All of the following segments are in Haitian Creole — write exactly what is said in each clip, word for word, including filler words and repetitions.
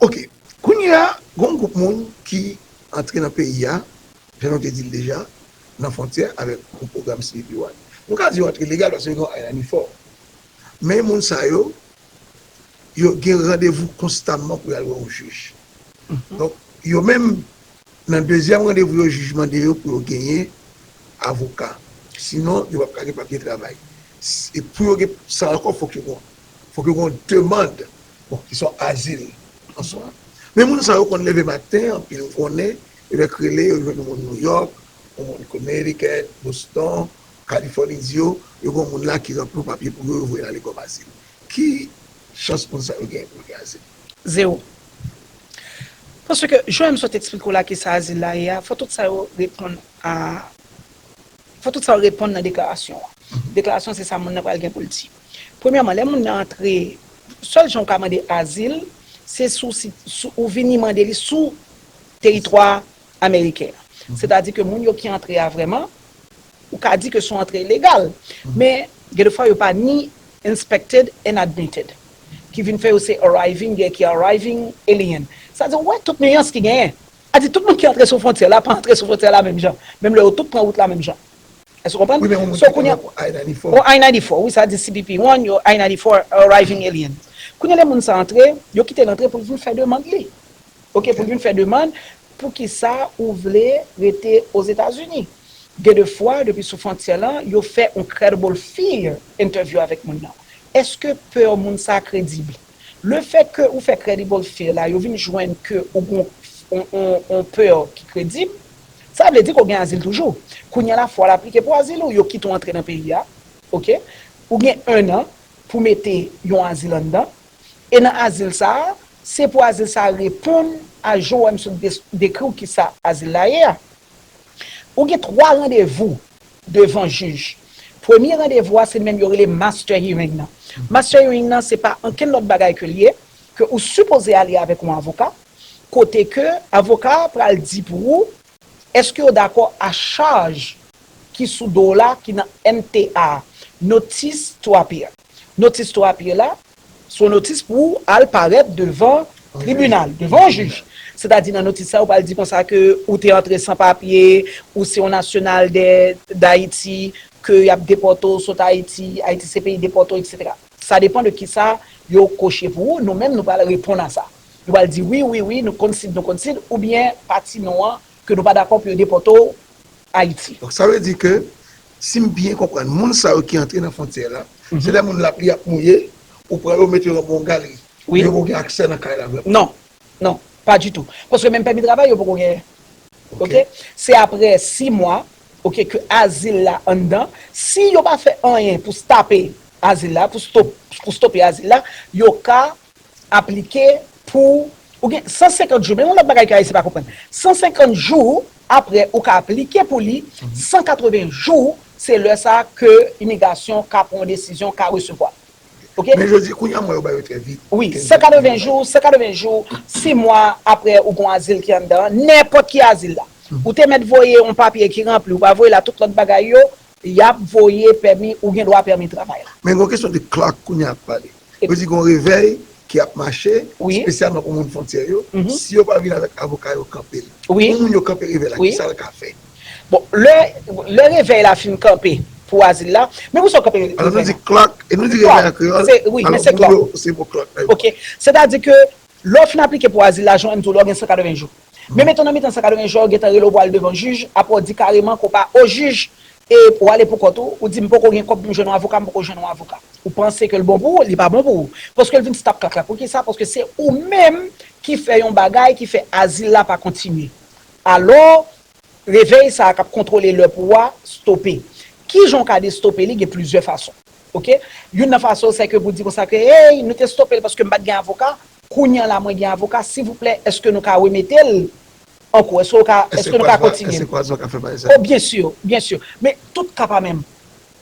Ok. Kounye a, gen yon gwoup moun ki antre nan peyi a, jan nou te di l deja, nan fwontyè avèk yon pwogram C B P One. Nou ka di yo antre legal paske yo gen I ninety-four. Men moun sa yo, yo gen randevou konstamman pou y al wè yon jij. Donk, yo menm, nan dezyèm randevou yo, jij mande yo pou yo genyen avoka. Sinon, yo p ap ka gen papye travay. E pou yo gen sa ankò, fòk yo gen, fòk yo gen yon demann, bon, ki se yon azil an swa. Men moun sa yo konn leve maten, anpil konnen, yo fèk rele, yo jwenn yon moun New York, yon moun Connecticut, Boston, Kalifòni, di yo, yo gen yon moun la ki ranpli yon papye pou yo, yo voye l ale kòm azil. Ki chans moun sa yo genyen pou yo gen azil? Zewo. Paske, jan m sot eksplike w la ki sa azil la ye a, fò tout sa yo reponn a, fò tout sa yo reponn nan deklarasyon an. Deklarasyon, se sa moun nan pral gen pou l di. Premyèman, lè moun nan antre, sèl jan w ka mande azil, se sou, si, sou ou vini mande li sou teritwa ameriken an. Sètadi ke moun yo ki antre a vrèman, ou ka di ke se yon antre ilegal. Men, gen de fwa yo pa ni inspected and admitted. Ki vin fè yo se arriving, gen ki arriving alien. Sa di, ou wè tout nuance ki genyen. A di, tout moun ki antre sou fwontyè la, pa antre sou fwontyè la menm jan. Menm lè yo tout pran wout la menm jan. Èske w konprann? Wi, men yon moun ki te nan I ninety-four. Oh, I ninety-four, wi, sa di C B P One, yo I ninety-four arriving alien. Kounye a lè moun sa antre, yo kite l antre pou l vin fè demann li. Ok, pou l vin fè demann, poukisa ou vle rete Ozetazini? Gen de fwa, depi sou fwontyè lan, yo fè yon credible fear interview avèk moun nan. Èske pè moun sa kredib? Le fè ke ou fè credible fear la, yo vin jwenn ke ou gon on, on, on pè ki kredib, sa vle di ke w gen azil toujou. Kounye a la, fò w al aplike pou azil ou, yo kite w antre nan peyi a, ok? Ou gen en an pou mete yon azil anndan. E nan azil sa a, se pou azil sa a reponn a jan w wè m sot de-, dekri w kisa azil la ye a. Ou gen twa randevou devan jij. Premye randevou a, se li menm yo rele master hearing nan. Master hearing nan, se pa ankenn lòt bagay ke l ye, ke ou sipoze ale avèk yon avoka, kote ke avoka a pral di pou ou, èske yo dakò a chaj ki sou do w la, ki nan N T A, Notice to Appear. Notice to Appear la, se yon notis pou w al parèt devan tribinal, devan yon jij. Sètadi nan notis sa, ou pral di konsa ke ou te antre san papye, ou se yon nasyonal de, Dayiti, ke y ap depòte w sot Ayiti, Ayiti se peyi depòte w, etsetera. Sa depann de kisa yo koche pou ou, nou menm nou pral reponn a sa. Nou pral di wi, wi, wi, nou concede, nou concede, oubyen pati non an, ke nou pa dakò pou yo depòte w Ayiti. Donk, sa vle di ke, si m byen konprann, moun sa yo ki antre nan fwontyè la, se lè moun lapli ap mouye, ou pran yo, mete yo nan yon galri. Wi. Yo poko gen aksè nan kay la vrèman. Non, non, pa ditou. Paske menm pèmi travay, yo poko genyen. Ok? Ok? Se apre sis mwa, ok, ke azil la anndan. Si yo pa fè anyen pou stape azil la, pou stop, pou stope azil la, yo ka aplike pou, ou gen san senkant jou, men yon lòt bagay ke Ayisyen pa konprann. San senkant jou apre ou ka aplike pou li, san katreven jou, se lè sa a ke imigrasyon ka pran yon desizyon, ka resevwa. Ok? Men jodi, kounye a, mwen, yo ba yo trè vit. Wi, san katreven jou, san katreven jou, sis mwa apre ou gon azil ki anndan, nenpòt ki azil la. Ou te mèt voye yon papye ki ranpli, ou pa voye la, tout lòt bagay yo, y ap voye pèmi, ou gen dwa pèmi travay la. Men gon kesyon de clock kounye a ap pale. Yo di gon revèy ki ap mache, espesyalman pou moun fwontyè yo, si yo pa vin avèk avoka yo kanpe l. Wi. Pou moun yo kanpe revèy la, kisa l ka fè? Bon, lè, lè revèy la fin kanpe pou azil la, men pou sa w kanpe revèy la. Alò, nou di clock, e nou di revèy an kreyòl. Wi, men se clock. Alò, pou yo, se mo clock la. Ok. Sètadi ke lè w fin aplike pou azil la, jan m di w la, w gen san katreven jou. Men meton nan mitan san katreven jou, yo gentan rele w pou al devan jij, apre w di kareman ke w pa, o jij, e w ale pou kont ou, ou di, "M poko gen kòb pou m jwenn yon avoka, m poko jwenn yon avoka." Ou panse ke l bon pou ou, li pa bon pou ou. Paske l vin stop clock la. Poukisa? Paske se ou menm ki fè yon bagay ki fè azil la pa kontinye. Alò, revèy sa a k ap kontwole lè pou ou a stope. Kijan w ka destope li? Gen plizyè fason. Ok? Youn nan fason, se ke pou di konsa ke, "Hey, nou te stope l paske m pa t gen avoka. Kounye a la, mwen gen avoka. Silvouplè, èske nou ka remete l ankò? Èske nou ka, èske nou ka kontinye?" Èske kwazman ka fè bagay sa? Oh, byen si, byen si. Men tout ka pa menm.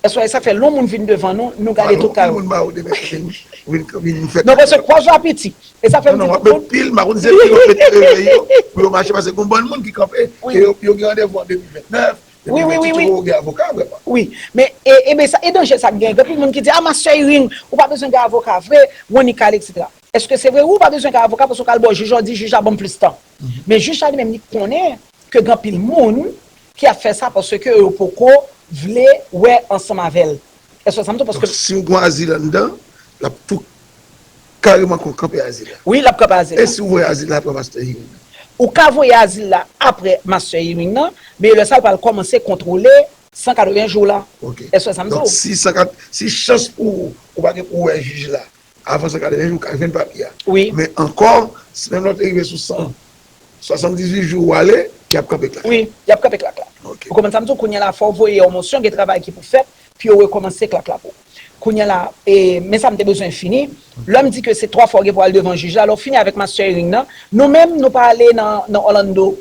Èske sa fè lè yon moun vin devan nou, nou gade tout ka yo? Moun ba yo demen vin, vin, vin fè. Non, paske kwazman piti. E sa fè m di tout moun. Non, non, w ap met pil, m pa konn si se pil w ap met nan revèy yo, pou yo mache, paske gon bann moun ki kanpe, e yo, yo gen randevou an de mil vennèf, de mil vennsis, yo gen avoka, vrèman. Wi, men, e, e, men sa, e danje sa k gen. Gen anpil moun ki di, "Ah, master hearing, ou pa bezwen gen avoka vre, ou annik ale, etsetera." Èske se vre? Wi, ou pa bezwen ka avoka paske w ka al bò jij la, w di jij la ban m plis tan. Men jij la li menm li konnen ke gen anpil moun ki ap fè sa paske yo poko vle wè ansanm avè l. Èske w konprann sa m di w? Paske Donk, si w gen azil anndan, l ap tou kareman kon kanpe azil la. Wi, l ap kanpe azil la. E si w voye azil la apre master hearing nan? Ou ka voye azil la apre master hearing nan, men lè sa l pral kòmanse kontwole san katreven jou la. Ok. Èske w konprann sa m di w? Donk, si san kat, si chans pou ou, ou pa gen pou wè jij la avan san katreven jou, ou ka jwenn papye a. Wi. Men ankò, si menm lè w te rive sou san swasanndizuit jou ou ale, y ap kanpe klak la. Wi, y ap kanpe klak la. Ok. Ou konprann sa m di w? Kounye a la, fò w voye yon mosyon, gen travay ki pou fèt, pou yo rekòmanse klak la pou ou. Kounye a la, e, men sa m te bezwen fini. Lè m di ke se twa fwa w gen pou al devan jij la, lè w fini avèk master hearing nan, nou menm, nou pa ale nan, nan Orlando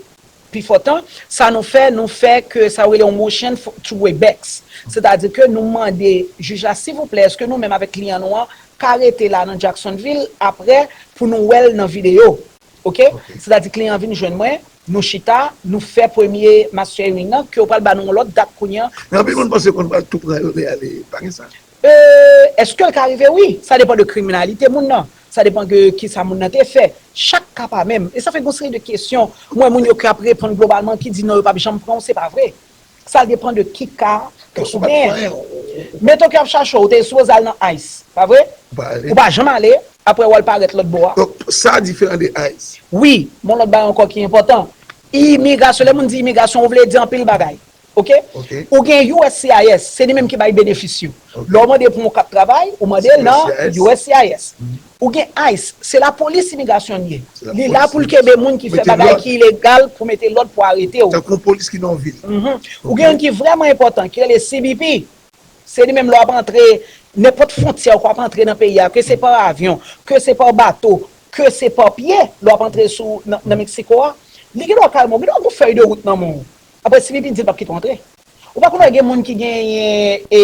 pi fò tan. Sa nou fè, nou fè ke sa yo rele yon motion for, to waive backs. Sètadi ke nou mande jij la, silvouplè, èske nou menm avèk kliyan nou an ka rete la nan Jacksonville apre pou nou wè l nan videyo? Ok? Ok. Sètadi kliyan an vin jwenn mwen, nou chita, nou fè premye master hearing nan, ke yo pral ba nou yon lòt dat kounye a. Men anpil moun panse konn pral tou pran yo, men ale, pa gen sa. E, èske l ka rive? Wi. Sa depann de kriminalite moun nan. Sa depann de kisa moun nan te fè. Chak ka pa menm. E sa fè gen yon seri de kesyon. Mwen, moun yo ki ap reponn globalman, ki di non, yo p ap janm pran w, se pa vre. Sa depann de ki ka ke ou genyen. Meton ke y ap chache w, ou te sipoze al nan ice, pa vre? Ou pa janm ale, apre w al parèt lòt bò a. Donk, sa diferan de ice. Wi, men yon lòt bagay ankò ki enpòtan. Imigrasyon, lè moun di imigrasyon, ou vle di anpil bagay. Ok? Ok. Ou gen U S C I S, se li menm ki bay benefis yo. Ok. Lè w mande pou yon kat travay, ou mande l nan U S C I S. U S C I S. Mhm. Ou gen ice, se lapolis imigrasyon li ye. Se lapolis imigrasyon. Li la pou l kenbe moun ki fè bagay ki ilegal pou mete lòd, pou arete w. Tankou yon polis ki nan yon vil. Mhm. Ou gen youn ki vrèman enpòtan, ki rele C B P. Se li menm lè w ap antre nenpòt fwontyè ou ap antre nan peyi a, ke se pa avyon, ke se pa bato, ke se pa pye, lè w ap antre sou, nan, nan Meksiko a, li gen dwa kalme w, gen dwa gen yon fèy de wout nan men w. Apre, C B P di l p ap kite w antre. Ou pa konn wè gen moun ki genyen, e,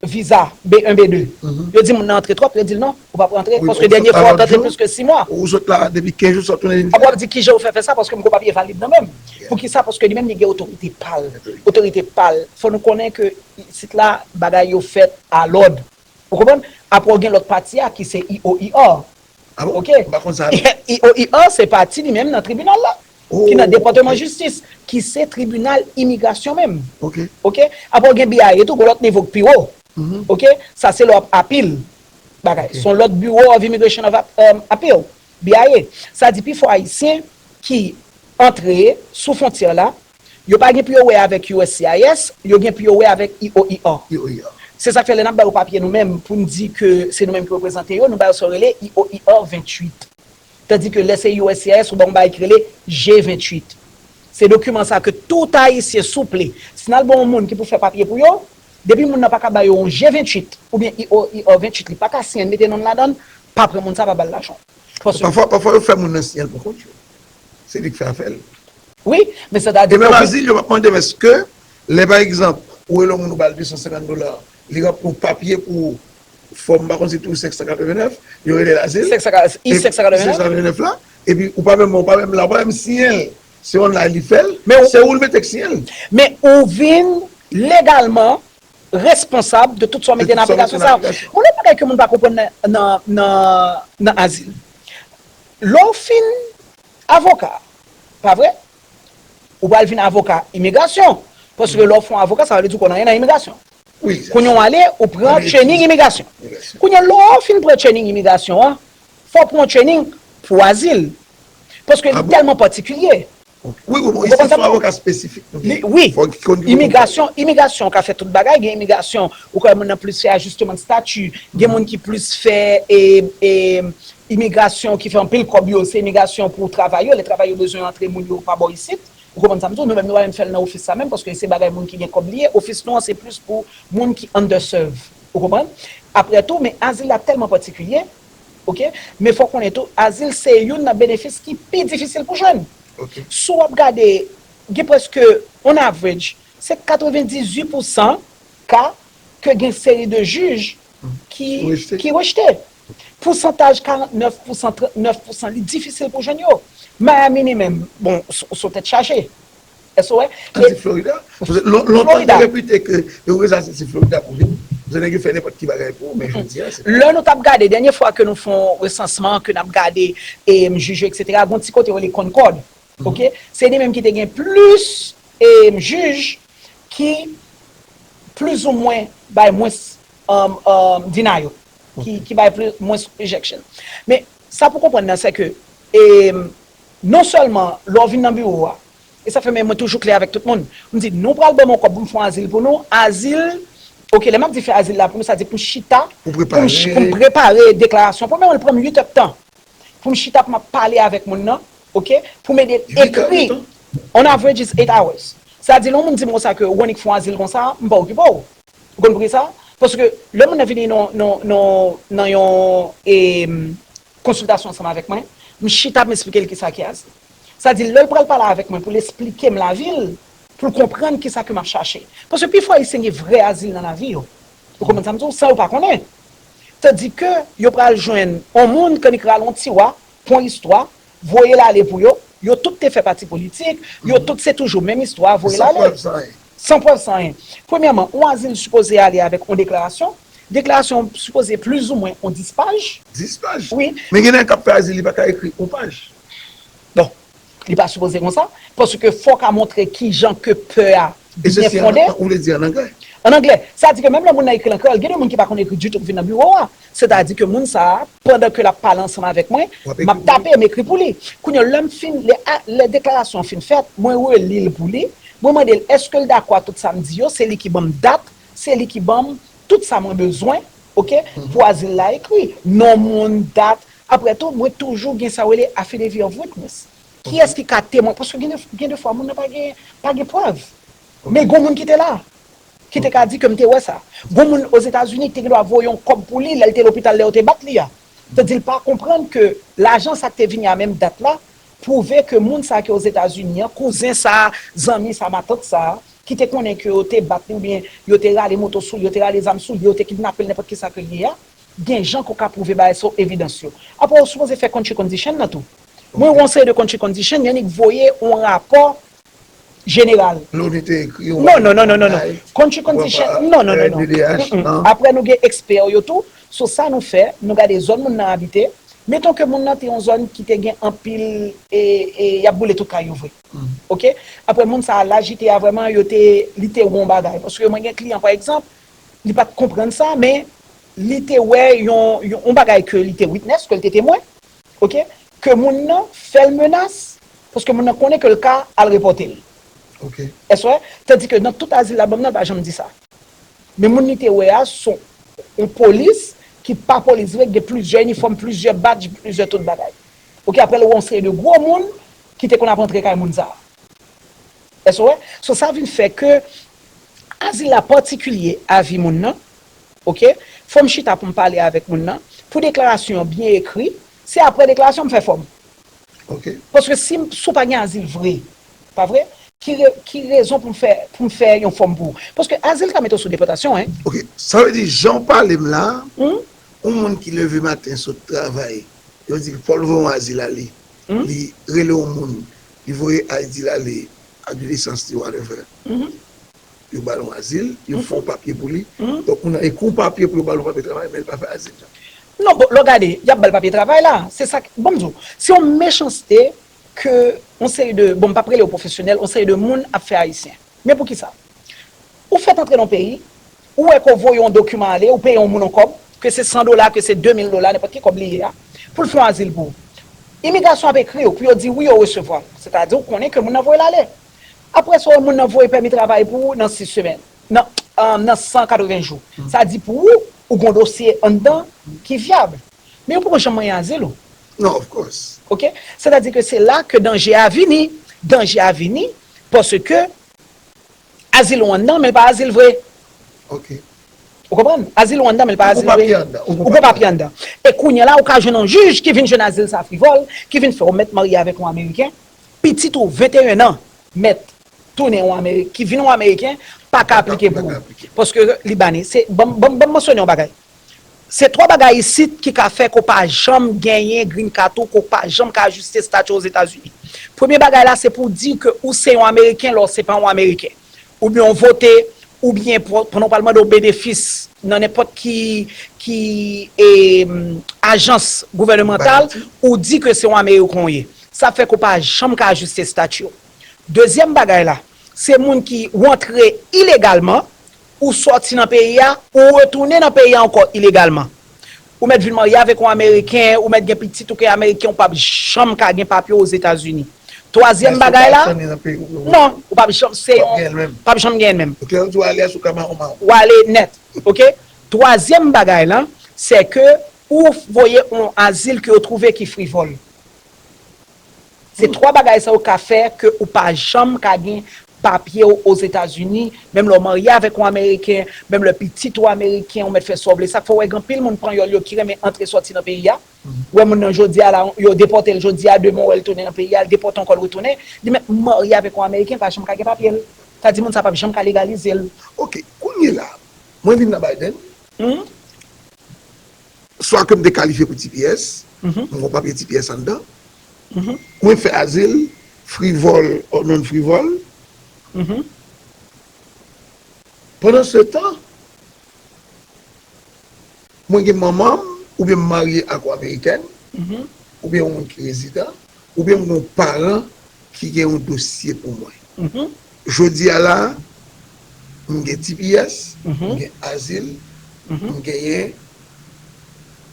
viza B un, B deux. Mhm. Yo di moun nan antre twòp, yo di l non, ou p ap antre, paske dènye fwa w t antre plis ke sis mwa. Ou sot la depi kenz jou, sa w tounen vin fè. Apre w ap di kijan w fè fè sa, paske m gen papye valid nan men m. Yeah. Poukisa? Paske li menm li gen otorite pa l. Otorite pa l. Fò nou konnen ke isit la, bagay yo fèt a lòd. Ou konprann? Apre w gen lòt pati a ki se I O I R. Ah bon? Ok. M pa konn sa non. I O I R se pati li menm nan tribinal la, ki nan Depatman Jistis, ki se tribinal imigrasyon menm. Ok. Ok? Apre w gen B I A tou, gon lòt nivo k pi wo. Mhm. Ok? Sa se lè w ap apil bagay. Ok. Se yon lòt Bureau of Immigration of Ap-, um, Appeal, B I A. Sa di pifò Ayisyen ki antre sou fwontyè la, yo pa gen pou yo wè avèk U S C I S, yo gen pou yo wè avèk I O I R. I O I R. Se sa k fè lè n ap ba yo papye nou menm, pou n di ke se nou menm ki reprezante yo, nou ba yo sa yo rele I O I R venntuit. Tandike lè se U S C I S, ou ba yon bagay ki rele G venntuit. Se dokiman sa ke tout Ayisyen, souple, si n al ba yon moun ki pou fè papye pou yo, depi moun nan pa ka ba yo yon G venntuit, oubyen I O I R venntuit, li pa ka siyen l, mete non l ladan l, pa pran moun sa, pa ba l lajan. Paske pafwa, pafwa yo fè moun nan siyen l pou kont yo. Se li k fè afè l. Wi, men sètadi. E menm azil, yo p ap mande m èske, lè pa egzanp, ou rele yon moun ou ba l de san senkant dola, li ranpli yon papye pou fòm, m pa konn si tou senk san katrevennnèf, yo rele l azil. Senk san, I senk san katrevennnèf? Senk san katrevennnèf la, epi ou pa menm, ou pa menm la, ou pa menm siyen l. Se online li fè l, se ou l mete k siyen l. Men ou vin legalman responsab de tout sa w mete nan aplikasyon sa a. Yon lòt bagay ke moun pa konprann nan, nan, nan, nan azil. Lè w fin avoka, pa vre? Ou pral vin avoka imigrasyon. Paske lè w fè yon avoka, sa vle di w konn anyen nan imigrasyon. Wi, sa. Kounye a w ale, ou pran training imigrasyon. Kounye a, lè w fin pran training imigrasyon an, fò w pran training pou azil. Paske li tèlman patikilye. Wi, wi, bon, isit se yon avoka espesifik nou gen. Wi. Fò ki konn ki pou konn. Imigrasyon, imigrasyon ka fè tout bagay. Gen imigrasyon, ou ka wè moun nan plis fè ajisteman de stati. Gen moun ki plis fè, e, e, imigrasyon ki fè anpil kòb yo, se imigrasyon pou travay yo. Lè travay yo bezwen antre moun yo pa bò isit. Ou konprann sa m di w? Nou menm, nou pa menm fè l nan ofis sa menm, paske se bagay moun ki gen kòb li ye. Ofis nou an, se plis pou moun ki underserve. Ou konprann? Apre tou, men azil la tèlman patikilye, ok? Men fò w konnen tou, azil se youn nan benefis ki pi difisil pou jwenn. Ok. Si w ap gade, gen prèske, on average, se katrevendizuit pousan ka ke gen seri de jij ki, ki rejte. Pousantaj karannèf pousan, trannèf pousan, li difisil pou jwenn yo. Miami li menm, bon, s-, sou tèt chaje. Èske w wè? An ti Florida? Paske lon-, lontan te repite ke yo rete se Florida pou vini. Paske nèg yo fè nenpòt ki bagay pou ou, men jodi a, se pa. Lè nou t ap gade, dènye fwa ke nou fè yon resansman, ke n ap gade, e, jij yo, etsetera, gen yon ti kote yo rele Concord. Ok? Se li menm ki te gen plis, e, jij ki plizoumwen bay mwens, um, um, denial, ki, ki bay plis, mwens rejection. Men, sa pou konprann nan, se ke, e, non sèlman, lè w vin nan biwo a, e sa fè men mwen toujou klè avèk tout moun, m di, nou pral ban m yon kòb pou m fè yon azil pou nou, azil, ok, lè m ap di fè azil la pou nou, sa di pou m chita, pou m ch- pou m prepare deklarasyon. Premyèman, li pran m uit èdtan pou m chita, pou m ap pale avèk moun nan, ok, pou m ede l ekri. On average is eight hours. Sa di, lè yon moun di m konsa ke ou annik fè yon azil konsa, m pa okipe w. Ou konn poukisa? Paske lè moun nan vini nan, nan, nan, nan yon, e, konsiltasyon ansanm avèk mwen, m chita, m esplike l kisa ki azil. Sa di, lè l pral pale avèk mwen pou l esplike m lavi l, pou l konprann kisa ke m ap chache. Paske pifò Ayisyen gen vrè azil nan lavi yo. Ou konprann sa m di w? San yo pa konnen. Tandike yo pral jwenn yon moun k annik rale yon tiwa, pran istwa, voye l ale pou yo, yo tout te fè pati politik, yo tout se toujou menm istwa, voye l ale. San prèv, san anyen. San prèv, san anyen. Premyèman, yon azil sipoze ale avèk yon deklarasyon. Deklarasyon sipoze plizoumwen yon dis paj. Dis paj? Wi. Men gen nèg k ap fè azil, li pa ka ekri yon paj. Bon, li pa sipoze konsa, paske fò w ka montre kijan ke pè a byen fonde. Ou vle di an anglè? An anglè. Sa di ke menm lè moun nan ekri l an kreyòl, gen de moun ki pa konn ekri ditou k vin nan biwo a. Sètadi ke moun sa a, pandan ke l ap pale ansanm avèk mwen, m ap tape, m ekri pou li. Kounye a, lè m fin, lè, a- lè deklarasyon an fin fèt, mwen reli l pou li. Mwen mande l èske l dakò ak tout sa m di yo, se li ki ban m dat, se li ki ban m tout sa mwen bezwen, ok, pou azil la ekri. Non moun, dat. Apre tou, mwen toujou gen sa yo rele affidavit of witness. Kiyès ki ka temwen? Paske gen de, gen de fwa, moun nan pa gen, pa gen prèv. Men gon moun ki te la, ki te ka di ke m te wè sa. Gon moun Ozetazini ki te gen dwa voye yon kòb pou li lè l te lopital, lè yo te bat li a. Te di l pa konprann ke lajan sa k te vini a menm dat la, pwouve ke moun sa ki Ozetazini an, kouzen sa, zanmi sa, matant sa, ki te konnen ke yo te bat li oubyen yo te rale moto sou li, yo te rale zam sou li, yo te kidnape l, nenpòt kisa ke l ye a, gen jan ke w ka pwouve bagay sa yo, evidans yo. Apre, ou sipoze fè country condition nan tou. Mwen wè yon seri de country condition, yo annik voye yon rapò jeneral. Loni te ekri yon bagay. Non, non, non, non, non, non. Country condition, non, non, non, non. Mm-mm. Apre, nou gen ekspè yo tou. So, sa nou fè, nou gade zòn moun nan abite. Meton ke moun nan te yon zòn ki te gen anpil, e, e, y ap boule tout kay yo vre. Ok? Apre, moun sa a, lajite a vrèman, yo te, li te wè yon bagay. Paske mwen gen kliyan, pa egzanp, li pa t konprann sa, men li te wè yon, yon, yon bagay ke li te witness, ke l te temwen. Ok? Ke moun nan fè l menas, paske moun nan konnen ke l ka al repòte l. Ok. Èske w wè? Tandike nan tout azil la ban m nan, l pa janm di sa. Men moun li te wè a, se yon polis ki pa polis vre, ki gen plizyè inifòm, plizyè badj, plizyè tout bagay. Ok, apre l wè yon seri de gwo moun ki te konn ap antre kay moun sa a. Èske w wè? So, sa vin fè ke azil la patikilye a vi moun nan, ok? Fò m chita pou m pale avèk moun nan. Pou deklarasyon an byen ekri, se apre deklarasyon m fè fòm. Ok. Paske si, si w pa gen azil vre, pa vre? Ki re- ki rezon pou m fè, pou m fè yon fòm pou ou? Paske azil ka mete w sou depòtasyon, en. Ok, sa vle di, jan w pale m la, yon moun ki leve maten sot travay, yo di fò l voye yon azil ale. Li rele yon moun, li voye azil ale, ak de lesans li, whatever. Yo ba l yon azil, yo fè yon papye pou li. Donk, moun nan ekri yon papye pou yo ba l yon papye travay, men l pa fè azil la. Non, bon, lè w gade, y ap ba l papye travay la. Se sa k, bon, m di w, se yon mechanste ke yon seri de, bon, m p ap rele yo pwofesyonèl, yon seri de moun ap fè Ayisyen. Men poukisa? Ou fèt antre nan yon peyi, ou wè ke w voye yon dokiman ale, ou peye yon moun yon kòb, ke se san dola, ke se de mil dola, nenpòt ki kòb li ye a, pou l fè yon azil pou ou. Imigrasyon ap ekri w pou yo di wi, yo resevwa l. Sètadi, ou konnen ke moun nan voye l ale. Apre sa, moun nan voye pèmi travay pou ou nan sis semèn, nan, ah, nan san katreven jou. Sa di pou ou, ou gen yon dosye anndan ki vyab. Men yo poko janm manyen azil ou. Non, of course. Ok? Sètadi ke se la ke danje a vini. Danje a vini paske azil ou anndan, men l pa azil vre. Ok. Ou konprann? Azil ou anndan, men l pa azil vre. Ou gen papye anndan. E kounye a la, ou ka jwenn yon jij ki vin jwenn azil sa frivòl, ki vin fè w mèt marye avèk yon Ameriken. Pitit ou, venteyen an, mèt tounen yon Ameriken, ki vin yon Ameriken, pa ka aplike pou ou. Paske Libanè, se, ban m, ban m, ban m mansyone yon bagay. Se twa bagay isit ki ka fè ke w pa janm genyen green card ou, ke w pa janm ka ajiste estati w Ozetazini. Premye bagay la, se pou w di ke ou se yon Ameriken lè w se pa yon Ameriken. Oubyen w vote, oubyen pandan w pral mande yon benefis nan nenpòt ki, ki e, ajans gouvènemantal, ou di ke se yon Ameriken w ye. Sa fè ke w pa janm ka ajiste estati w. Dezyèm bagay la, se moun ki ou antre ilegalman, ou sòti nan peyi a, ou retounen nan peyi a ankò ilegalman. Ou mèt vin marye avèk yon Ameriken, ou mèt gen pitit ou ke Ameriken, ou p ap janm ka gen papye Ozetazini. Twazyèm bagay la, non, ou p ap janm, se yon, p ap janm gen menm. Ou ale nèt, oke? Twazyèm bagay la, se ke ou voye yon azil ke yo twouve ki frivòl. Se twa bagay sa yo ka fè ke ou pa janm ka gen papye w Ozetazini, menm lè w marye avèk yon Ameriken, menm lè pitit ou Ameriken, ou mèt fè sa w vle. Sa k fè w wè gen anpil moun panyòl yo ki renmen antre sòti nan peyi a. Ou wè moun nan jodi a la, yo depòte l jodi a, demen w wè l tounen nan peyi a, l depòte ankò l retounen. Li menm marye avèk yon Ameriken, pa janm ka gen papye l. Sa di moun sa p ap janm ka legalize l. Oke, kounye la, mwen vin nan Biden. Swa ke m te kalifye pou T P S, m gon papye T P S anndan, mwen fè azil, frivòl or non frivòl. Pandan se tan, mwen gen manman m, oubyen m marye ak yon amerikèn, oubyen yon moun ki rezidan, oubyen m gen yon paran ki gen yon dosye pou mwen. Jodi a la, m gen T P S, m gen azil, m genyen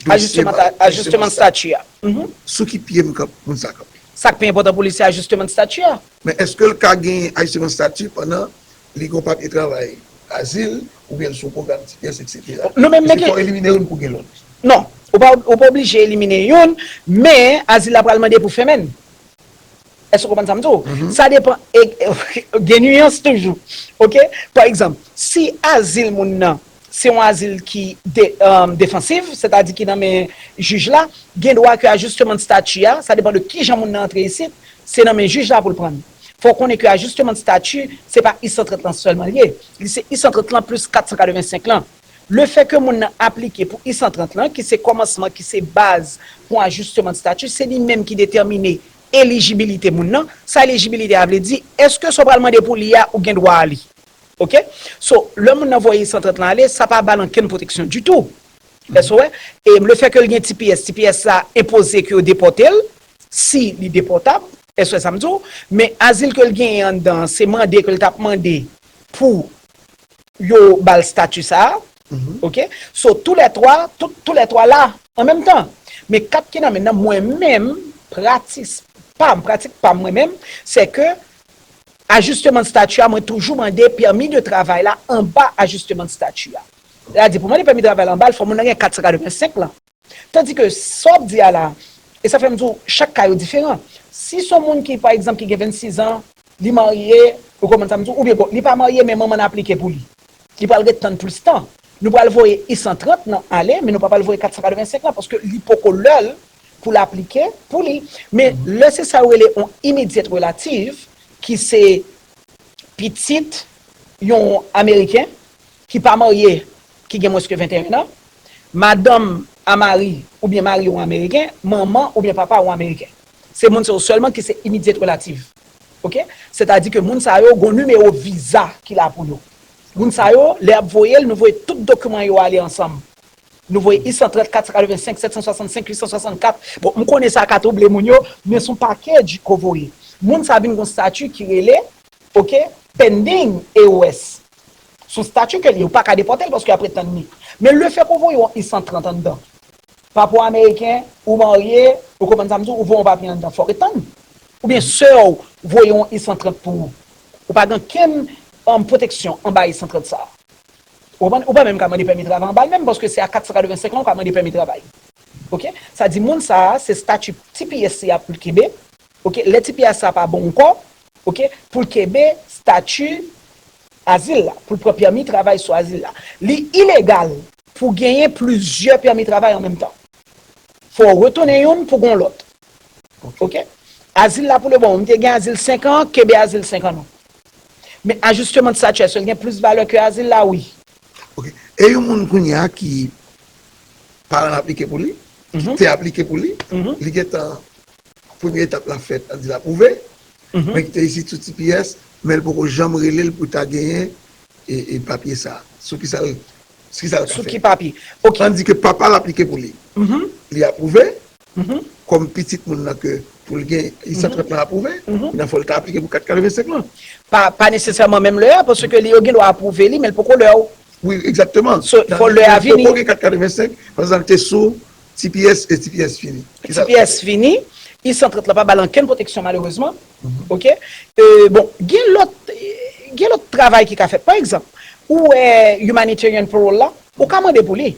dosye ajisteman stati a. Sou ki pye m kanp, moun sa kanpe? Sa k pi enpòtan pou li se ajisteman stati a. Men èske l ka gen ajisteman stati pandan li gen yon papye travay, azil, oubyen l sou yon pwogram T P S, etsetera? Nou menm, men gen. Fò w elimine youn pou gen lòt. Non, ou pa, ou pa oblije elimine youn, men azil la pral mande pou fèmen l. Èske w konprann sa m di w? Sa depann, e, gen niyans toujou. Oke? Pa egzanp, si azil moun nan se yon azil ki de, um, defansiv, sètadi ki nan men jij la, gen dwa ke ajisteman stati a, sa depann de kijan moun nan antre isit, se nan men jij la pou l pran l. Fò w konnen ke ajisteman stati, se pa I san trant lan sèlman l ye. Li se I san trant lan plis kat san katrevensenk lan. Lefètke moun nan aplike pou I san trant lan, ki se kòmansman, ki se baz pou ajisteman stati, se li menm ki detèmine elijibilite moun nan. Sa elijibilite a vle di, èske sa w pral mande pou li a, ou gen dwa a li? Oke? So, lè moun nan voye I san trant lan ale, sa pa ba l ankenn pwoteksyon ditou. Èske w wè? E lefètke l gen T P S, T P S la enpoze ke yo depòte l, si li depòtab, èske w wè sa m di w? Men azil ke l genyen anndan an, se mande ke l t ap mande pou yo ba l stati sa a. Oke? So, toulètwa, tout, toulètwa la an menm tan. Men kat ki nan men nan mwen menm, pratis pa m, pratik pa m mwen menm, se ke ajisteman stati a, mwen toujou mande pèmi de travay la anba ajisteman stati a. Sètadi, pou mande pèmi travay la anba l, fò moun nan gen kat san katrevensenk lan. Tandike sa w ap di a la, e sa fè m di w, chak ka yo diferan. Si se yon moun ki, pa egzanp, ki gen vennsis an, li marye, ou konprann sa m di w, oubyen bon, li pa marye, men manman l aplike pou li. Li pral ret tann plis tan. Nou pral voye I san trant lan ale, men nou pa pral voye kat san katrevensenk lan, paske li poko lè l pou l aplike pou li. Men lè se sa yo rele yon immediate relative, ki se pitit yon Ameriken ki pa marye, ki gen mwens ke venteyen an, madanm a mari oubyen mari yon Ameriken, manman oubyen papa yon Ameriken. Se moun sa yo sèlman ki se immediate relative. Oke? Sètadi ke moun sa yo gon nimewo viza ki la pou yo. Moun sa yo, lè y ap voye l, nou voye tout dokiman yo ale ansanm. Nou voye I san trant, kat san katrevensenk, sèt san swasannsenk, uit san swasannkat. Bon, m konnen sa ka twouble moun yo, men se yon package ke w voye. Moun sa vin gon stati ki rele, oke, pending A O S. Se yon stati ke li ye, ou pa ka depòte l paske y ap ret tann li. Men lefètke w voye yon I san trant anndan, papa w ameriken, ou marye, ou konprann sa m di w, ou voye yon papye anndan, fò w ret tann. Oubyen sè w voye yon I san trant pou ou. Ou pa gen okenn, um, pwoteksyon anba I san trant sa a. Ou konprann? Ou pa menm ka mande pèmi travay anba l menm, paske se a kat san katrevensenk lan ou ka mande pèmi travay. Oke? Sa di moun sa a, se stati T P S li ap pou l kenbe. Oke? Lè T P S la pa bon ankò, oke? Pou l kenbe stati azil la, pou l pran pèmi travay sou azil la. Li ilegal pou genyen plizyè pèmi travay an menm tan. Fò w retounen youn pou gon lòt. Oke? Azil la pou le bon, m te gen azil senk an, kenbe azil senk an non. Men ajisteman stati a, èske l gen plis valè ke azil la? Wi. Oke. E yon moun kounye a ki paran l aplike pou li, ki te aplike pou li, li gentan, premye etap la fèt, an di l apwouve, men ki te isit sou T P S, men l poko janm rele l pou ta genyen e, e papye sa? Sou ki sa l, ki sa l ka fè? Sou ki papye? Ok. Ann di ke papa l aplike pou li. Li apwouve, kòm pitit moun nan ke pou l gen, li santrant lan apwouve, nan fò l ta aplike pou kat katrevensenk lan. Pa, pa nesesèman menm lè a, paske li yo gen dwa apwouve li, men l poko lè w. Wi, egzakteman. So, fò lè a vini. Poko gen kat katrevensenk, paske l te sou T P S e T P S fini. T P S fini, I san trant lan pa ba l ankenn pwoteksyon malerezman. Ok? E, bon, gen lòt, gen lòt travay ki ka fèt. Pa egzanp, ou wè humanitarian parole la, ou ka mande pou li.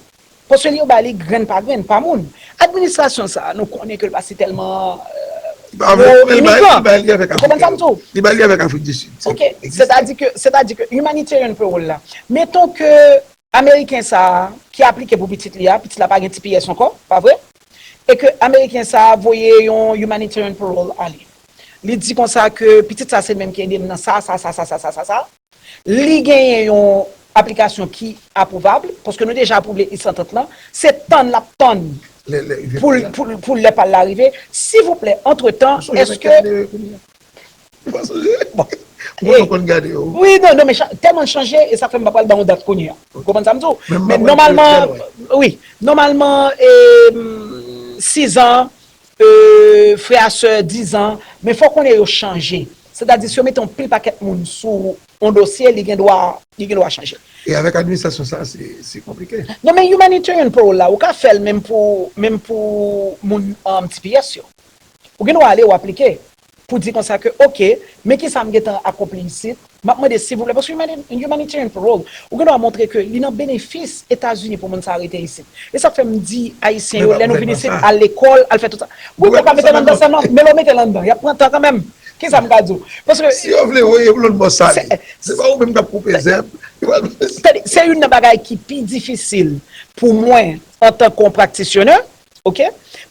Paske li yo ba li grenn pa grenn, pa moun. Administrasyon sa a, nou konnen ke l pa si tèlman, e, gwo e migran. Ou konprann sa m di w? Li ba li avèk Afrik di Sid. Ok, sètadi ke, sètadi ke humanitarian parole la, meton ke Ameriken sa a, ki aplike pou pitit li a, pitit la pa gen T P S ankò, pa vre? E ke Ameriken sa a voye yon humanitarian parole ale. Li di konsa ke pitit sa se li menm ki ede m nan sa, sa, sa, sa, sa, sa, sa, sa. Li genyen yon aplikasyon ki apwouvab, paske nou deja apwouve I san trant lan, se tann l ap tann pou, pou, pou lè pa l la rive. Silvouplè, antretan, èske Ou pa sonje? Ou konn konn gade yo. Wi, non, non, men tèlman l chanje, e sa fè m pa pral ba yon dat kounye a. Ou konprann sa m di w? Men nòmalman, wi, nòmalman, e, sizan, e, frè a sè, dizan, men fò w konnen yo chanje. Sètadi, si yo mete yon pil pakèt moun sou yon dosye, li gen dwa, li gen dwa chanje. E avèk administrasyon sa, se, se konplike. Non, men humanitarian parole la, ou ka fè l menm pou, menm pou moun, um, T P S yo. Ou gen dwa ale, w aplike pou di konsa ke, ok, men kisa m gentan akonpli isit, m ap mande silvouplè, paske humani-, humanitarian parole, ou gen dwa montre ke li nan benefis Etazini pou moun sa a rete isit. E sa k fè m di Ayisyen yo, lè nou vin isit, al lekòl, al fè tout sa. Wi, ou ka mete l anndan sèlman, men lè w mete l anndan, y ap pran tan kanmenm. Kisa m ka di w? Paske si yo vle voye pou lòt bò sale, se pa ou menm k ap koupe zèb. Tande, se youn nan bagay ki pi difisil pou mwen antanke yon practitioner, ok?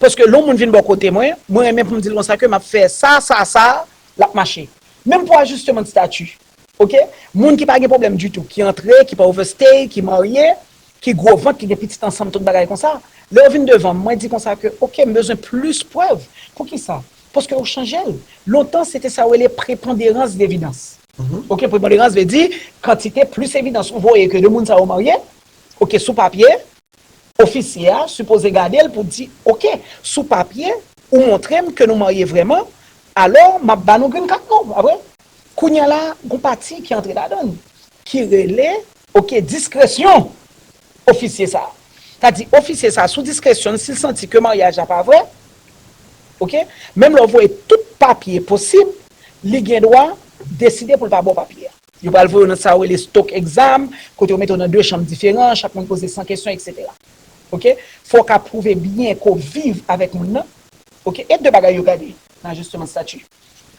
Paske lè yon moun vin bò kote mwen, mwen renmen pou m di l konsa ke m ap fè sa, sa, sa, l ap mache. Menm pou ajisteman de stati, ok? Moun ki pa gen pwoblèm ditou, ki antre, ki pa overstay, ki marye, ki gwo vant, ki gen pitit ansanm, tout bagay konsa. Lè yo vin devan m, mwen di konsa ke, ok, m bezwen plis prèv. Poukisa? Paske yo chanje l. Lontan, se te sa yo rele preponderans devidans. Ok, preponderans vle di kantite plis evidans ou voye ke de moun sa yo marye, ok, sou papye, ofisye a sipoze gade l pou di, ok, sou papye, ou montre m ke nou marye vrèman, alò, m ap ba nou green card nou, pa vre? Kounye a la, gon pati ki antre ladan l, ki rele, ok, diskresyon ofisye sa a. Sa di, ofisye sa a, sou diskresyon l, si l santi ke maryaj la pa vrè, ok, menm lè w voye tout papye posib, li gen dwa deside pou l pa ba w papye a. Yo pral voye w nan sa yo rele stock exam, kote yo mete w nan de chanm diferan, chak moun poze san kesyon, etsetera. Ok? Fò w ka pwouve byen ke w viv avèk moun nan. Ok? E de bagay yo gade nan ajisteman stati.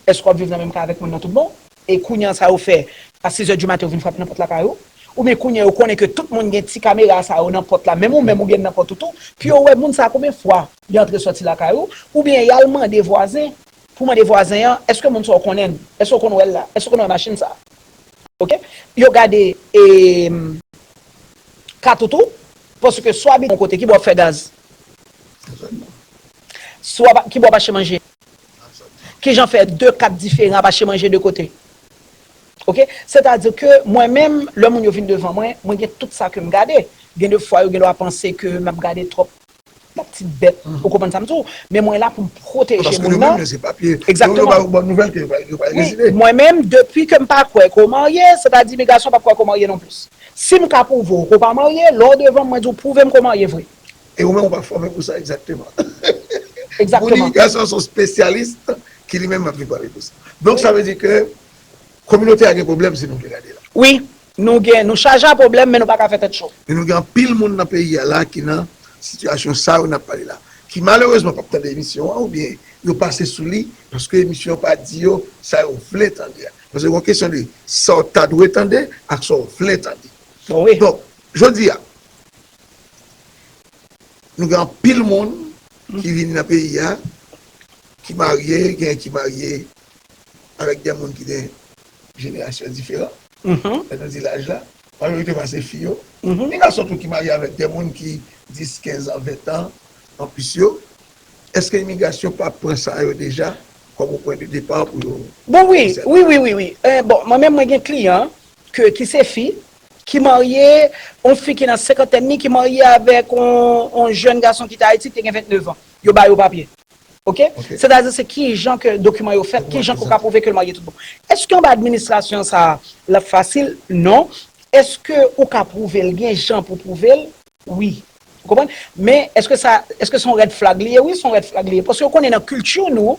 Èske w ap viv nan menm kay avèk moun nan tout bon? E kounye a sa yo fè, a sis è di maten yo vin frape nan pòt lakay ou? Oubyen kounye a yo konnen ke tout moun gen ti kamera sa yo nan pòt la, menm ou menm ou gen nan pòt ou tou, pou yo wè moun sa a konbyen fwa li antre sòti lakay ou, oubyen y al mande vwazen, pou mande vwazen an, èske moun sa w konnen l? Èske w konn wè l la? Èske w konn wè machin sa? Ok? Yo gade, e, kat ou tou, paske si w abite yon kote, ki bò w ap fè gaz? Si w ap, ki bò w ap achte manje? Kijan fè de kat diferan ap achte manje de kote? Ok? Sètadi ke mwen menm, lè moun yo vin devan mwen, mwen gen tout sa ke m gade. Gen de fwa, yo gen dwa panse ke m ap gade twòp la petite bête. Ou konprann sa m di w? Men mwen la pou m pwoteje moun nan. Paske yo menm, se papye. Egzakteman. Yo ba yo bòn nouvèl ke yo pa, yo pa rezide. Wi, mwen menm, depi ke m pa kwè ke w marye, sètadi imigrasyon p ap kwè ke w marye non plis. Si m ka pwouve w ke w pa marye, lè w devan m, mwen di w, pwouve m ke w marye vre. E ou menm, ou pa fòme pou sa egzakteman. Egzakteman. Moun imigrasyon se yon espesyalis ki li menm ap vin pale pou sa. Donk, sa vle di ke kominote a gen pwoblèm si nou vle gade la. Wi, nou gen, nou chaje a pwoblèm, men nou pa ka fè tèt cho. Men nou gen anpil moun nan peyi a la ki nan sitiyasyon sa yo n ap pale la. Ki malerezman p ap tande emisyon an, oubyen yo pase sou li, paske emisyon an pa di yo sa yo vle tande a. Paske gen yon kesyon de sa w ta dwe tande ak sa w vle tande. Bon, wi. Donk, jodi a, nou gen anpil moun ki vini nan peyi a, ki marye, gen ki marye avèk de moun ki gen jenerasyon diferan. Lè nou di laj la, majorite pa se fi yo. Gen gason tou ki marye avèk de moun ki dis, kenz an, ven an anplis yo. Èske imigrasyon pa pran sa yo deja kòm yon pwen de depa pou yo? Bon, wi, wi, wi, wi, wi. E, bon, mwen menm, mwen gen kliyan ke, ki se fi, ki marye, yon fi ki nan senkantèn li, ki marye avèk yon, yon jèn gason ki te Ayiti, ki te gen vennnev an. Yo ba yo papye. Oke? Sètadi, se ki jan ke dokiman yo fèt, ki jan ke w ka pwouve ke l marye tout bon. Èske anba administrasyon sa a, l ap fasil? Non. Èske ou ka pwouve l? Gen jan pou pwouve l? Wi. Ou konprann? Men, èske sa, èske se yon red flag li ye? Wi, se yon red flag li ye. Paske yo konnen nan kilti nou,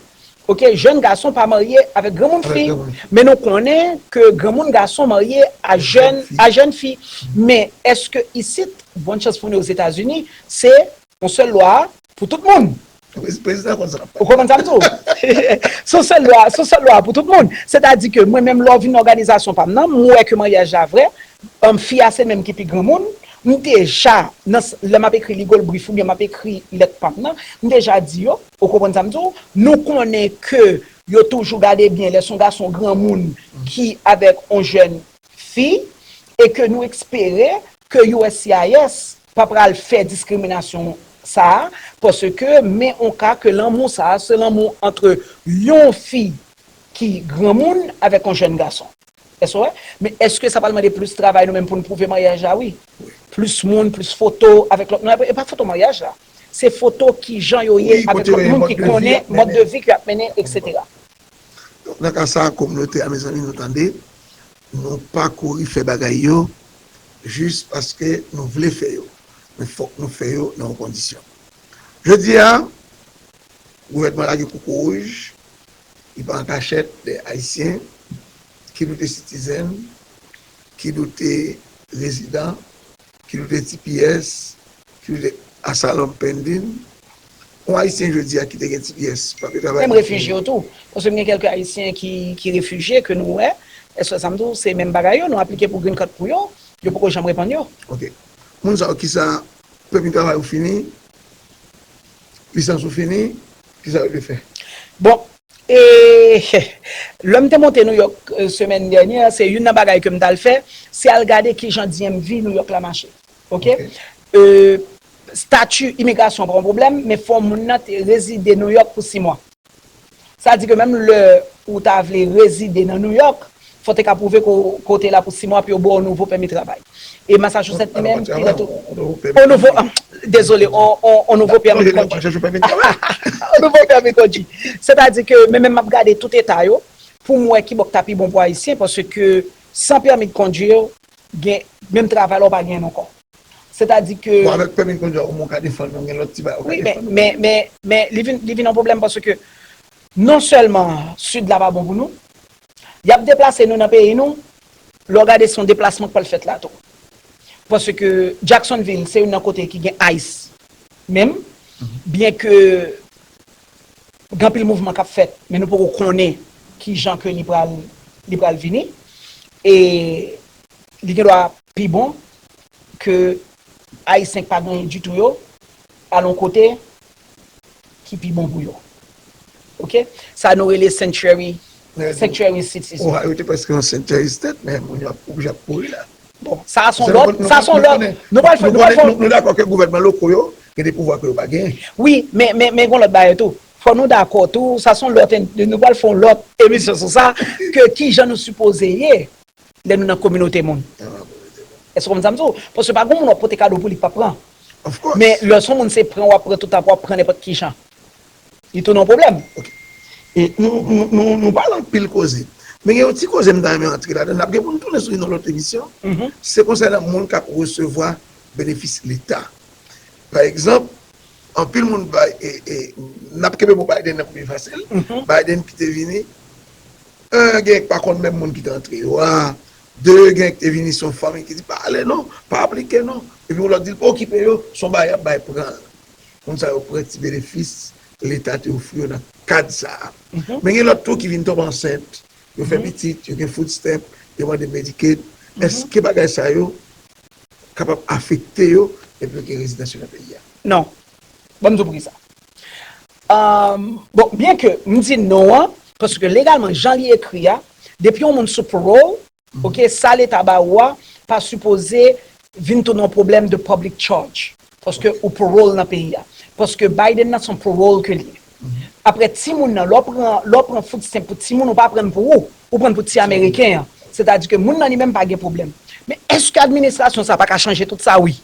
oke, jèn gason pa marye avèk granmoun fi. Men nou konnen ke granmoun gason marye a jèn, a jèn fi. Men, èske isit, bon chans pou nou Ozetazini, se yon sèl lwa pou tout moun? Ou konprann sa m di w? Se yon sèl lwa, se yon sèl lwa pou tout moun. Sètadi ke mwen menm, lè w vin nan òganizasyon pa m nan, m wè ke maryaj la vrè, um, fi a se menm ki pi granmoun, m deja, nan, lè m ap ekri legal brief oubyen m ap ekri lèt pa m nan, m deja di yo, ou konprann sa m di w? Nou konnen ke yo toujou gade byen lè se yon gason granmoun ki avèk yon jèn fi, e ke nou espere ke U S C I S pa pral fè diskriminasyon sa a, paske men yon ka ke lanmou sa a, se lanmou ant yon fi ki granmoun avèk yon jèn gason. Èske w wè? Men èske sa pral mande plis travay nou menm pou n pwouve maryaj la? Wi. Plis moun, plis foto avèk lòt moun. E pa foto maryaj la. Se foto ki jan yo ye avèk lòt moun ki konnen mòd de vi ke y ap mennen, etsetera. Donk, nan ka sa a, kominote a, mezanmi, nou tande, nou pa kouri fè bagay yo jis paske nou vle fè yo. Men fòk nou fè yo nan yon kondisyon. Jodi a, gouvènman lage koukou wouj, li pa an kachèt de Ayisyen, ki nou te citizen, ki nou te rezidan, ki nou te T P S, ki nou te asylum pending. Yon Ayisyen jodi a ki te gen T P S, pa pe travay. Menm refijye yo tou. Paske m gen kèlke Ayisyen ki, ki refijye ke nou wè, èske sa m di w, se menm bagay yo, nou aplike pou green card pou yo, yo poko janm reponn yo. Ok. Moun sa yo, kisa, pèmi travay ou fini, lisans ou fini, kisa yo dwe fè? Bon, e, lè m te monte New York, e, semèn dènyè, se youn nan bagay ke m t al fè, se al gade kijan D M V New York la mache. Ok? E, stati imigrasyon pa yon pwoblèm, men fò moun nan te rezide New York pou sis mwa. Sa di ke menm lè ou ta vle rezide nan New York, fò te ka pwouve ke w, ke w te la pou sis mwa pou yo ba w nouvo pèmi travay. E Massachusetts li menm, ki nan tou, on nouvo, ah, dezole, on, on, on nouvo pèmi de kondwi. On nouvo pèmi de kondwi. Sètadi ke, men menm m ap gade tout eta yo, pou m wè ki bò k ta pi bon pou Ayisyen, paske san pèmi de kondwi, gen, menm travay la, w pa genyen ankò. Sètadi ke. Bon, avèk pèmi de kondwi, omwen w ka defann, gen lòt ti bagay ou ka defann. Wi, men, men, men, men, li vin, li vin yon pwoblèm paske non sèlman Sid la pa bon pou nou, y ap deplase nou nan peyi nou, lè w gade se yon deplasman k pral fèt la tou. Paske Jacksonville, se youn nan kote ki gen ICE menm, byen ke gen anpil mouvman k ap fèt, men nou poko konnen ki jan ke li pral, li pral vini. E li gen dwa pi bon ke Ayisyen k pa gen anyen ditou yo al yon kote ki pi bon pou yo. Ok? Sa nou rele sanctuary, sanctuary citizen. Ohio te prèske yon sanctuary state, men moun yo ap oblije ap kouri la. Bon, sa se yon lòt, sa se yon lòt. Nou pral fè, nou pral fè. Nou dakò ke gouvènman loko yo gen de pouvwa ke yo pa genyen. Wi, men, men, men gen lòt bagay tou. Fò nou dakò tou, sa se yon lòt, nou pral fè yon lòt emisyon sou sa, ke ki jan nou sipoze ye lè nou nan kominote moun. Èske w konprann sa m di w? Paske pa gen moun w ap pote kado pou li k p ap pran. Of course. Men lè se yon moun se pran w ap pran tout tan, w ap pran nenpòt ki jan. Li tounen yon pwoblèm. Ok. E nou, nou, nou, nou pale anpil koze. Men gen yon ti koze m ta renmen antre ladan l. N ap gen pou n tounen sou li nan lòt emisyon. Se konsènan moun k ap resevwa benefis Leta. Pa egzanp, anpil moun bay, e, e, n ap kenbe mo Biden nan pou pi fasil. Biden ki te vini, en, gen pa konn menm moun ki te antre yo a. De, gen ki te vini, se yon fanmi ki di, "Pa ale non, pa aplike non." Epi yon lòt di l pa okipe yo, se yon bagay y ap bay pran. Moun sa yo pran ti benefis Leta te ofri yo nan kad sa a. Men gen lòt tou ki vin tonbe ansent, yo fè pitit, yo gen food stamp, yo mande Medicaid. Èske bagay sa yo kapab afekte yo epi yo gen rezidans yo nan peyi a? Non. Ban m di w poukisa. Ahn, bon, byen ke m di non an, paske legalman, jan li ekri a, depi yon moun sou parole, ok, sa Leta ba ou a pa sipoze vin tounen yon pwoblèm de public charge. Paske ou parole nan peyi a. Paske Biden nan se yon parole ke li ye. Apre timoun nan, lè w pran, lè w pran food stamp pou timoun, ou pa pran l pou ou, ou pran l pou ti Ameriken an. Sètadi ke moun nan li menm pa gen pwoblèm. Men èske administrasyon sa pa ka chanje tout sa? Wi.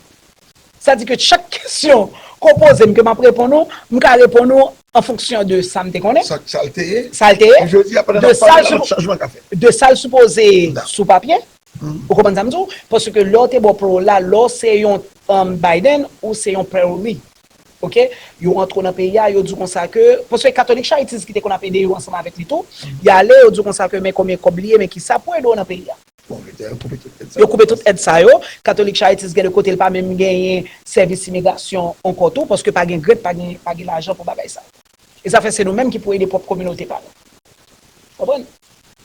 Sa di ke chak kesyon ke w poze m, ke m ap reponn ou, m ka reponn ou an fonksyon de sa m te konnen, sa, sa l te ye, sa l te ye, de sa l supo-, de sa l sipoze sou papye. Ou konprann sa m di w? Paske lè w te bò parole la, lè w se yon, um, Biden, ou se yon parolee. Oke? Yo rantre w nan peyi a, yo di w konsa ke, paske Catholic Charities ki te konn ap ede yo ansanm avèk li tou, y ale, yo di w konsa ke men konbyen kòb li ye, men kisa pou ede w nan peyi a. Bon, yo koupe tout èd sa. Yo koupe tout èd sa yo. Catholic Charities gen de kote l pa menm genyen sèvis imigrasyon ankò tou, paske pa gen grant, pa gen, pa gen lajan pou bagay sa. E sa fè se nou menm ki pou ede pwòp kominote pa nou. Konprann?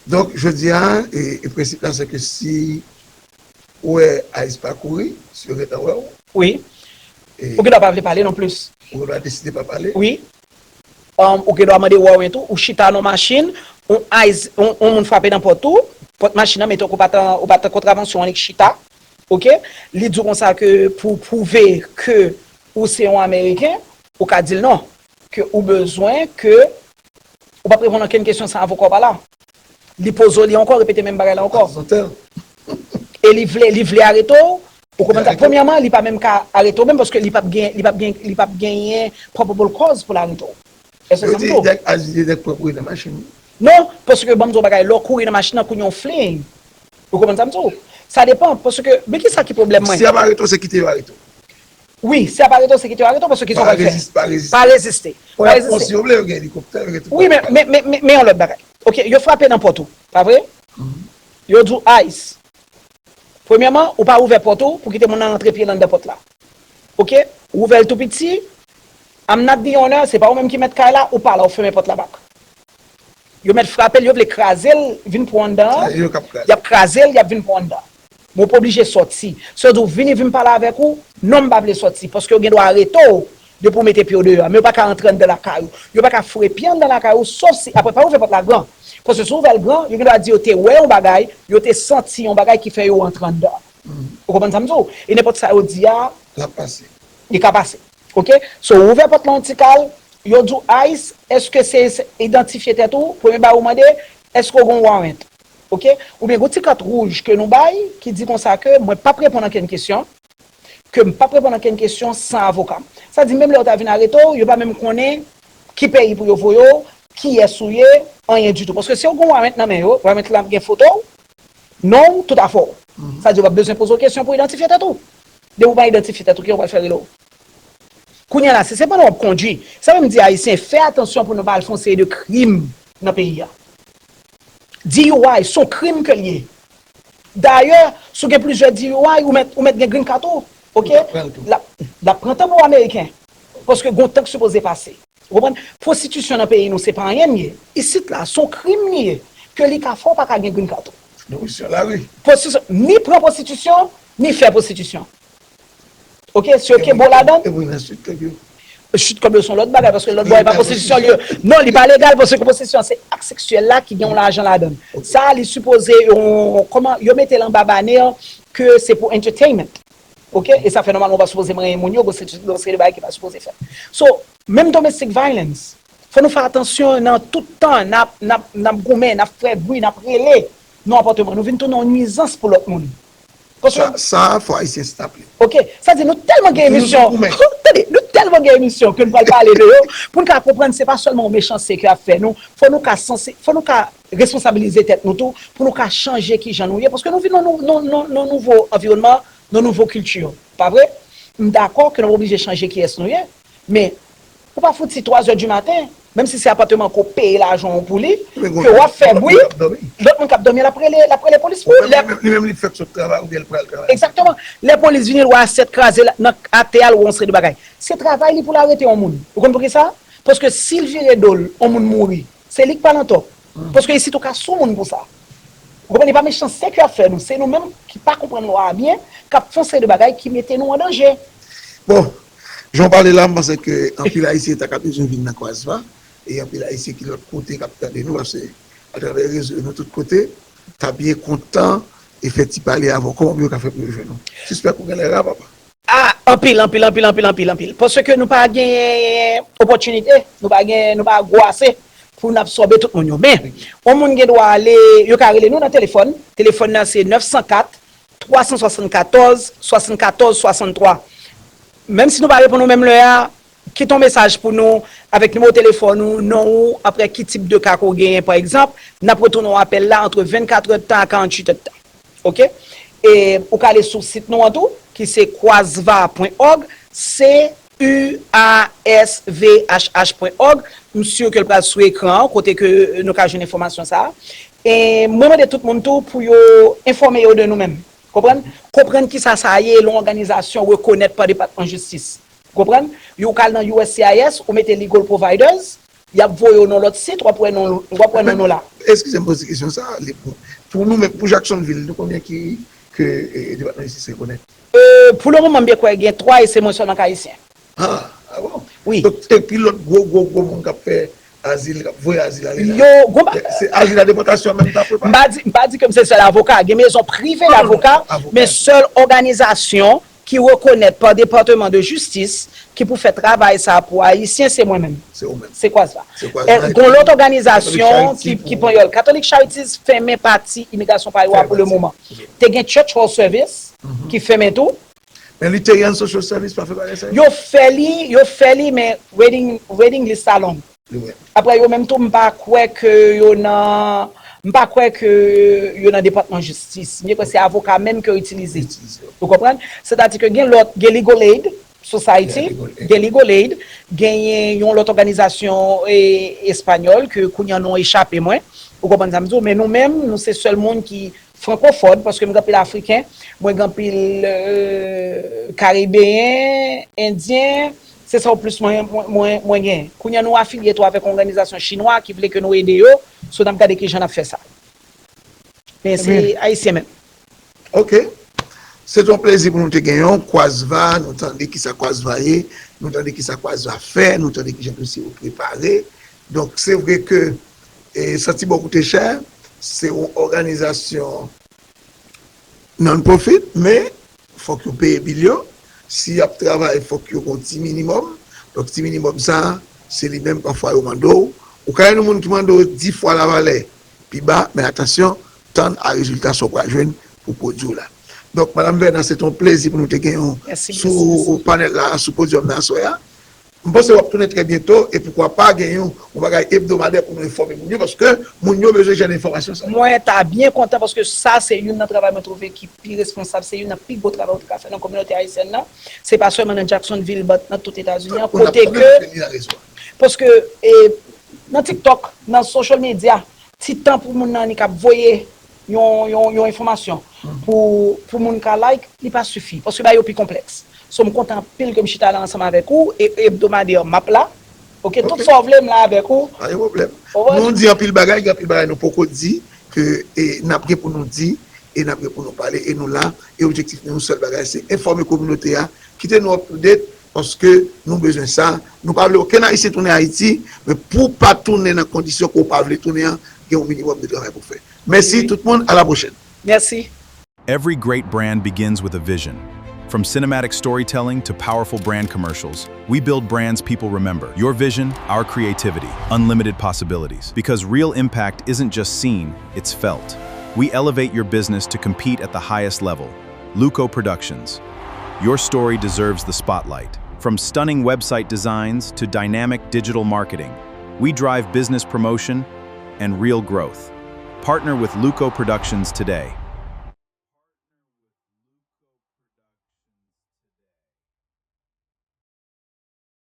Donk, jodi a, e, e prensip la, se ke si ou wè ICE pa kouri, si yo gentan wè w, wi. E ou gen dwa pa vle pale non plis. Ou gen dwa deside pa pale. Wi. Um, ou gen dwa mande warrant ou, ou chita nan machin, on ICE, on, on moun frape nan pòt ou, pòt machin nan, men tankou ou pa t an, ou pa t an kontravansyon annik chita, oke? Li di w konsa ke pou pwouve ke ou se yon Ameriken, ou ka di l non, ke ou bezwen ke ou p ap reponn ankenn kesyon san avoka w pa la. Li poze w li ankò, repete menm bagay la ankò. E li vle, li vle arete w, ou konprann sa? Premyèman, li pa menm ka arete w menm paske li p ap gen, li p ap gen, li p ap genyen probable cause pou l arete w. Èske sa m di w? Yo di nèg ICE di nèg pran kouri nan machin. Non, paske ban m di w bagay, lè w kouri nan machin nan, kounye a w fleeing. Ou konprann sa m di w? Sa depann, paske, men ki sa ki pwoblèm mwen? Si y ap arete w, se kite yo arete w. Wi, si y ap arete w, se kite yo arete w, paske kisa w pral fè? Pa rezis-, pa reziste. Pa reziste. Bon, y ap pran, si yo vle, yo gen elikoptè, yo gen tout bagay. Wi, men, men, men, men, men yon lòt bagay. Oke, yo frape nan pòt ou, pa vre? Yo di w ICE. Premyèman, ou pa ouvè pòt ou pou kite moun nan rantre pye l anndan pòt la. Oke? Ou ouvè l tou piti, I'm not the owner, se pa ou menm ki mèt kay la, ou pa la, ou fèmen pòt la back. Yo mèt frape l, yo vle kraze l, vin pran w anndan an. Y ap kraze l, y ap vin pran w anndan. Men w pa oblije sòti. Si yo di w vini, vin pale avèk ou, non, m pa vle sòti, paske yo gen dwa arete w depi w mete pye w deyò a, men yo pa ka rantre anndan lakay ou. Yo pa ka foure pye anndan lakay ou, sof si, apre pa ouvè pòt la gran. Paske si w ouvè l gran, yo gen dwa di yo te wè yon bagay, yo te santi yon bagay ki fè yo rantre anndan. Ou konprann sa m di w? E nenpòt sa yo di a, l ap pase. Li ka pase. Oke? So, ou ouvè pòt la yon ti kal, yo di w ICE, èske se, se idantifye tèt ou? Premye bagay ou mande, èske w gen yon warrant? Oke? Oubyen gen yon ti kat wouj ke nou bay, ki di konsa ke mwen p ap reponn ankenn kesyon, ke m p ap reponn ankenn kesyon san avoka m. Sa di, menm lè yo ta vin arete w, yo pa menm konnen ki peyi pou yo voye w, kiyès ou ye, anyen ditou. Paske si yo gen yon warrant nan men yo, warrant la ap gen foto w, non w, tout afè w. Sa di, yo p ap bezwen poze w kesyon pou idantifye tèt ou. Depi w pa idantifye tèt ou, kijan yo pral fè rele w? Kounye a la, si se pandan w ap kondui, sa fè m di Ayisyen, fè atansyon pou nou pa al fè yon seri de krim nan peyi a. D U I, se yon krim ke l ye. Dayè, si w gen plizyè D U I, ou mèt, ou mèt gen green card ou, oke? L ap pran tan pou w ameriken. Paske gen yon tan k sipoze pase. Ou konprann? Pwostitisyon nan peyi nou, se pa anyen l ye. Isit la, se yon krim li ye, ke li ka fè w pa ka gen green card ou. Pwostitisyon, ni pran pwostitisyon, ni fè pwostitisyon. Oke, si yo kenbe w ladan l. E pou nan chute kòb yo. Chute kòb yo se yon lòt bagay, paske lòt bò e pa pwostitisyon l ye. Non, li pa legal, paske pwostitisyon se ak seksyèl la ki gen yon lajan ladan l. Sa, li sipoze, yon, kòman, yo mete l anba banè ke se pou entertainment. Oke? E sa fè nòmalman ou pa sipoze manyen moun yo, gon seri, gon seri de bagay ki pa sipoze fèt. So, menm domestic violence, fò nou fè atansyon nan tout tan n ap, n ap, n ap goumen, n ap fè bri, n ap rele nan apatman, nou vin tounen yon nwizans pou lòt moun. Sa, sa, fò Ayisyen stop li. Oke, sa di nou tèlman gen emisyon. Tande, nou tèlman gen emisyon ke nou pral pale de yo, pou nou ka konprann se pa sèlman yon mechanste ke y ap fè nou, fò nou ka sanse, fò nou ka responsabilize tèt nou tou, pou nou ka chanje kijan nou ye, paske nou vin nan nou, nou, nou, nou nouvo anviwònman, nan nouvo kilti, pa vre? M dakò ke nou oblije chanje kiyès nou ye, men ou pa fouti twa zè di maten, menm si se apatman ke w peye lajan w pou li, ke w ap fè bri, lòt moun k ap dòmi, l ap rele, l ap rele polis pou ou. Li menm, li fèk sot travay oubyen l pral travay. Egzakteman. Lè polis vini, l wè asyèt kraze nan atè a, l wè yon seri de bagay. Se travay li pou l arete yon moun. Ou konn poukisa? Paske si l vire do l, yon moun mouri, se li k pral antò. Paske isit ou ka sou moun pou sa. Ou konprann? E pa mechanste ke y ap fè nou. Se nou menm ki pa konprann lwa a byen, k ap fè yon seri de bagay ki mete nou an danje. Bon, jan w pale la, m panse ke anpil Ayisyen ta ka bezwen vin nan Kwazva, e anpil Ayisyen ki lòt kote k ap tande nou, paske atravè rezo nou tout kote, ta byen kontan e fè ti pale avè w. Kòman pou yo ka fè pou yo jwenn ou? Sispèk ou genlè ra, papa. Ah, anpil, anpil, anpil, anpil, anpil, anpil. Paske nou pa gen opòtinite, nou pa gen, nou pa gwo ase pou n absòbe tout moun yo. Men, yon moun gen dwa ale, yo ka rele nou nan telefòn. Telefòn nan se nèf san kat, twa san swasannkatòz, swasannkatòz, swasanntwa. Menm si nou pa reponn nou menm lè a, kite yon mesaj pou nou avèk nimewo telefòn ou, non ou, apre ki tip de ka ke w genyen, pa egzanp, n ap retounen w apèl la antre vennkat èdtan a karanntuit èdtan. Oke? E ou ka ale sou sit nou an tou, ki se kwazva pwen òg, C U A S V H H pwen òg. M si ke l pral sou ekran an, kote ke nou ka jwenn enfòmasyon sa a. E mwen mande tout moun tou pou yo enfòme yo de nou menm. Konprann? Konprann kisa sa ye, yon òganizasyon rekonèt pa Depatman Jistis. Konprann? Yo ka al nan U S C I S, ou mete Legal Providers, y ap voye w nan lòt sit, w ap wè non, w ap wè non nou la. Eskize m poze kesyon sa a, li pou, pou nou menm, pou Jacksonville, nou konbyen ki, ke, e, Depatman Jistis rekonèt? E, pou le moman, m byen kwè gen twa e se mwen sèlman k ayisyen. Ah, ah bon? Wi. Donk, epi lòt gwo, gwo, gwo moun k ap fè azil, k ap voye azil ale la? Yo, gwo ba- Se azil a depòtasyon menm k ap prepare? M pa di, m pa di ke m se sèl avoka. Gen mezon prive lavoka, men sèl òganizasyon ki rekonèt pa Depatman de Jistis ki pou fè travay sa pou Ayisyen, se mwen menm. Se ou menm. Se Kwazva. Se Kwazva. E, gon lòt òganizasyon ki, ki panyòl. Catholic Charities fèmen pati imigrasyon pa yo a pou le moman. Te gen Church Hall Service ki fèmen tou. Men Lutheran Social Service pa fè bagay sa yo? Yo fè li, yo fè li, men waiting, waiting list la long. Apre yo menm tou, m pa kwè ke yo nan, m pa kwè ke yo nan Depatman Jistis. M kwè se avoka menm ke yo itilize. Ou konprann? Sètadi ke gen lòt, gen Legal Aid Society, gen Legal Aid, genyen yon lòt òganizasyon, e, espanyòl ke kounye a non an echape mwen. Ou konprann sa m di w? Men nou menm, nou se sèl moun ki frankofòn, paske m gen anpil Afriken, mwen gen anpil, e, Karibeyen, Endyen, se sa w plis mwen, mwen, mwen, mwen genyen. Kounye a nou afilye tou avèk yon òganizasyon chinwa ki vle ke nou ede yo, so n ap gade kijan n ap fè sa. Men se Ayisyen menm. Ok. Se te yon plezi pou nou te genyen w, Kwazva, nou tande kisa Kwazva ye, nou tande kisa Kwazva fè, nou tande kijan dosye yo prepare. Donk, se vre ke, e, Santi Bò Koute Chè, se yon òganizasyon non-profit, men fòk yo peye bil yo. Si y ap travay, fòk yo gen yon ti minimòm. Donk, ti minimòm sa a, se li menm pafwa yo mande w. Ou ka jwenn yon moun ki mande w dis fwa lavalè pi ba, men atansyon, tann a rezilta sa w pral jwenn pou pwodui w la. Donk, Madanm Verna, se te yon plezi pou nou te genyen w sou panèl la, sou podyòm nan aswè a. M panse w ap tounen trè byento, e poukwa pa gen yon, yon bagay ebdomadè pou nou enfòme moun yo, paske moun yo bezwen jwenn enfòmasyon sa yo. Mwen ta byen kontan, paske sa se youn nan travay mwen twouve ki pi responsab, se youn nan pi gwo travay ou te ka fè nan kominote ayisyèn nan. Se pa sèlman nan Jacksonville, but nan tout Etazini an, kote ke, paske, e, nan TikTok, nan social media, ti tan pou moun nan annik ap voye yon, yon, yon enfòmasyon pou, pou moun ka like, li pa sifi. Paske bagay yo pi konplèks. So, m kontan anpil ke m chita la ansanm avèk ou, e, e ebdomadè, m ap la. Ok, tout sa w vle, m la avèk ou. Pa gen pwoblèm. Nou di anpil bagay, gen anpil bagay nou poko di, ke, e, n ap gen pou nou di, e n ap gen pou nou pale, e nou la, e objektif nou, yon sèl bagay, se enfòme kominote a, kite nou up to date, paske nou bezwen sa. Nou pa vle okenn Ayisyen tounen Ayiti, men pou w pa tounen nan kondisyon ke w pa vle tounen an, gen yon minimòm de travay pou w fè. Mèsi tout moun, a la pwochèn. Mèsi. Every great brand begins with a vision. From cinematic storytelling to powerful brand commercials, we build brands people remember. Your vision, our creativity, unlimited possibilities. Because real impact isn't just seen, it's felt. We elevate your business to compete at the highest level. Luco Productions. Your story deserves the spotlight. From stunning website designs to dynamic digital marketing, we drive business promotion and real growth. Partner with Luco Productions today.